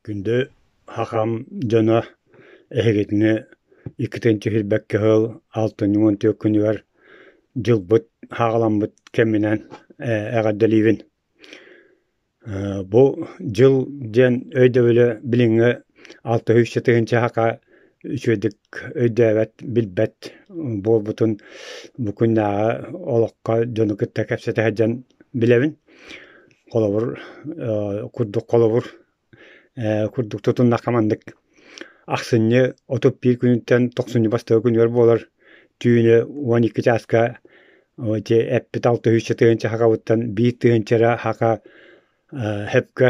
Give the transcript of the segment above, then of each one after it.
Күндү сахам дьоно эһигитини иккитин түһүлбэккэ сыл 64 күнүгэр дьылбыт саҕаламмыт кэминэн эҕэрдэлиибин. Бу дьыл диэн өйдөбүлү билиҥҥи 600 тыһыынча саха үчүгэйдик өйдөөбөт, билбэт буолбутун бу күннээҕи олоххо дьону кытта кэпсэтэ сылдьан билэбин. Холобур, курдук холобур курдук тутуннахха маннык ахсынньы 31 күнүттэн тохсунньу бастакы күнүгэр буолар түүнү 12 чааска ити эппит 600 тыһыынча сахабыттан 1 тыһыынча эрэ саха сөпкө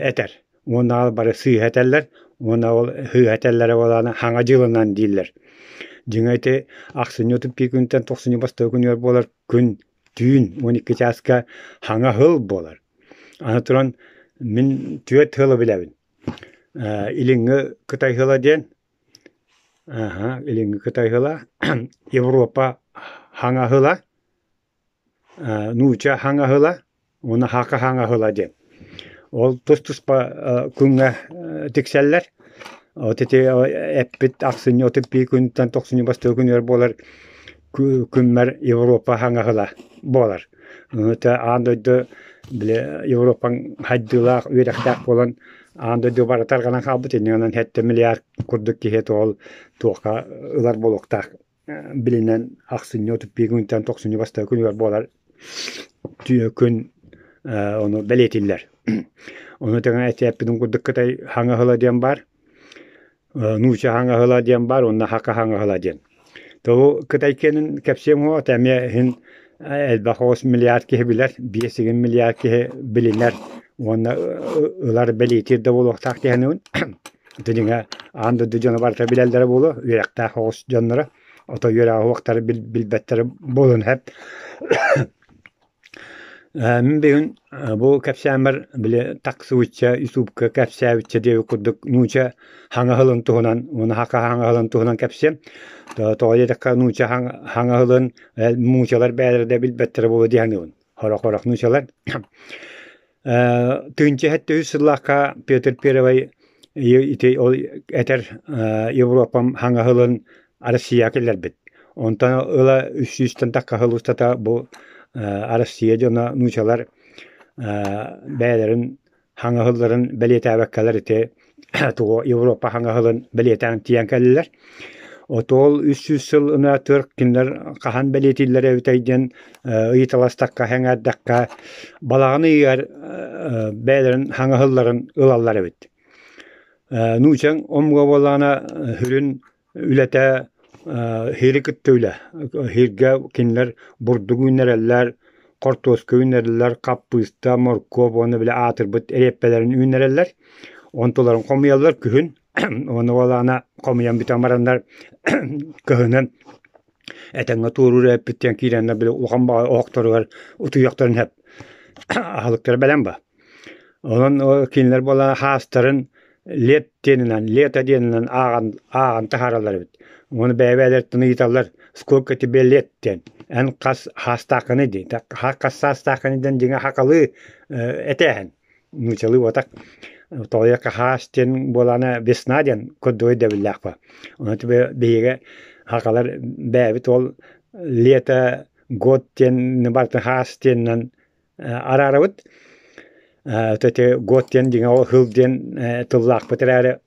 этэр. Уонна бары сыыһа этэллэр, уонна ол сыыһа этэллэрэ буоллаҕына хаҥа дьылынан дииллэр. Дьиҥэ ити ахсынньы 31 күнтэн тохсунньу бастакы күнүгэр буолар күн түүн 12 чааска хаҥа сыл буолар. Аны туран мин түөрт сылы билэбин. Илиҥҥи Кытай сыла диэн, Илиҥҥи Кытай сыла, Европа хаҥа сыла, нуучча хаҥа сыла уонна саха хаҥа сыла диэн. Ол тус-туспа күҥҥэ тиксэллэр. Вот ити эппит ахсынньы 31 күнтэн тохсунньу бастакы күнүгэр буолар күммэр Европа хаҥа сыла буолар. Это аан дойду били Европаҥ хайдыылаах, үөрэхтээх буолан аан дойду бары тарҕанан хаалбыт. Инньэ гынан 7 миллиард курдук киһи ол туохха ылар буолуохтаах билинэн ахсынньы 31 күнтэн тохсунньу бастакы күнүгэр буолар күн ону бэлиэтииллэр. Ону тэҥэ эппитим курдук Кытай хаҥа сыла диэн баар, нуучча хаҥа сыла диэн баар уонна саха хаҥа сыла диэн. Тоҕу Кытай киэнин кэпсиэм уо эмиэ иһин элбэх оҕус миллиард киһи билэр, 5 миллиард киһи билинэр уонна ылар бэлиэтиир да буолуохтаах диэхинибин. Дьиҥэ аан дойду дьоно барыта билэллэрэ буолуо, үөрэхтээх оҕус дьонноро, ото үөрэҕэ суохтары билбэттэрэ буолуон сөп. Мин бүгүн бу кэпсээммэр били таксыбычча, ютубка кэпсээбиччэ диэбит курдук нуучча хаҥа сылын туһунан уонна саха хаҥа сылын туһунан кэпсиэм. Тоҕо диэтэххэ нуучча хаҥа сылын нууччалар бэйэлэрэ да билбэттэрэ буолуо дии саныыбын. Сорох-сорох нууччалар. 1073 сыллаахха Петр Первый ити ол этэр Европам хаҥа сылын Россия киллэрбит. Онтон ыла 300-тэн тахха сыл устата бу Россия дьоно нуучалар бэйэлэрин хаҥа сылларын бэлиэтээбэккэлэр ити тугу Европа хаҥа сылын бэлиэтээн тиийэн кэллилэр. Отуол 300 сыл ынаатыгар кинилэр хаһан бэлиэтииллэр эбитэй диэн ыйыталастахха, сэҥээрдэххэ, балаҕан ыйыгар бэйэлэрин хаҥа сылларын ылаллар эбит. Нуучаҥ омуга буоллаҕына сүрүн үлэтэ сири кытта үлэ. Сиргэ кинилэр бурдук үүннэрэллэр, хортуоска үүннэрэллэр, хаппыыста, моркуоп уонна били аатырбыт эриэппэлэрин үүннэрэллэр. Онтуларын хомуйаллар күһүн. Уонна буоллаҕына хомуйан бүтэн бараннар кыһынын этэҥҥэ туоруур эппиттэн киирэннэр били улахан баҕайы оһохторугар утуйуохтарын сөп. Аһылыктара бэлэм ба. Онон кинилэр буоллаҕына хаастарын лет диэнинэн, лето диэнинэн ааҕан ааҕан таһаараллар эбит. Уонна бэйэ-бэйэлэриттэн ыйыталлар сколько тебе лет диэн. Эн хас хаастааххыный дии. Хас саастааххыный диэн дьиҥэ сахалыы этээһин. Нууччалыы буотах. Тоҕо хаас диэн буолаана весна диэн курдук өйдөбүллээх ба. Ону биһиги сахалар бэйэбит ол лето год диэн барытын хаас диэнинэн араарабыт. Ити год диэн дьиҥэ ол сыл диэн тыллаахпыт эрээри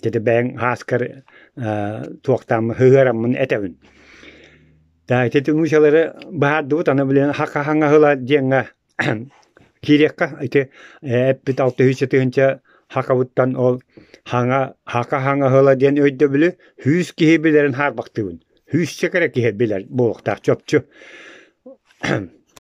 ити бэйэҥ хааскар туохтааммын сыһыараммын этэбин. Ити нуучалары быһаардыбыт аны билигин хаҥа сыла диэҥҥэ киириэххэ ити эппит 600 тыһыынча сахабыттан ол хаҥа саха хаҥа сыла диэн өйдөбүлү 100 киһи билэрин хаарбахтыыбын. Сүүсчэкэ эрэ киһи билэр буолуохтаах чопчу.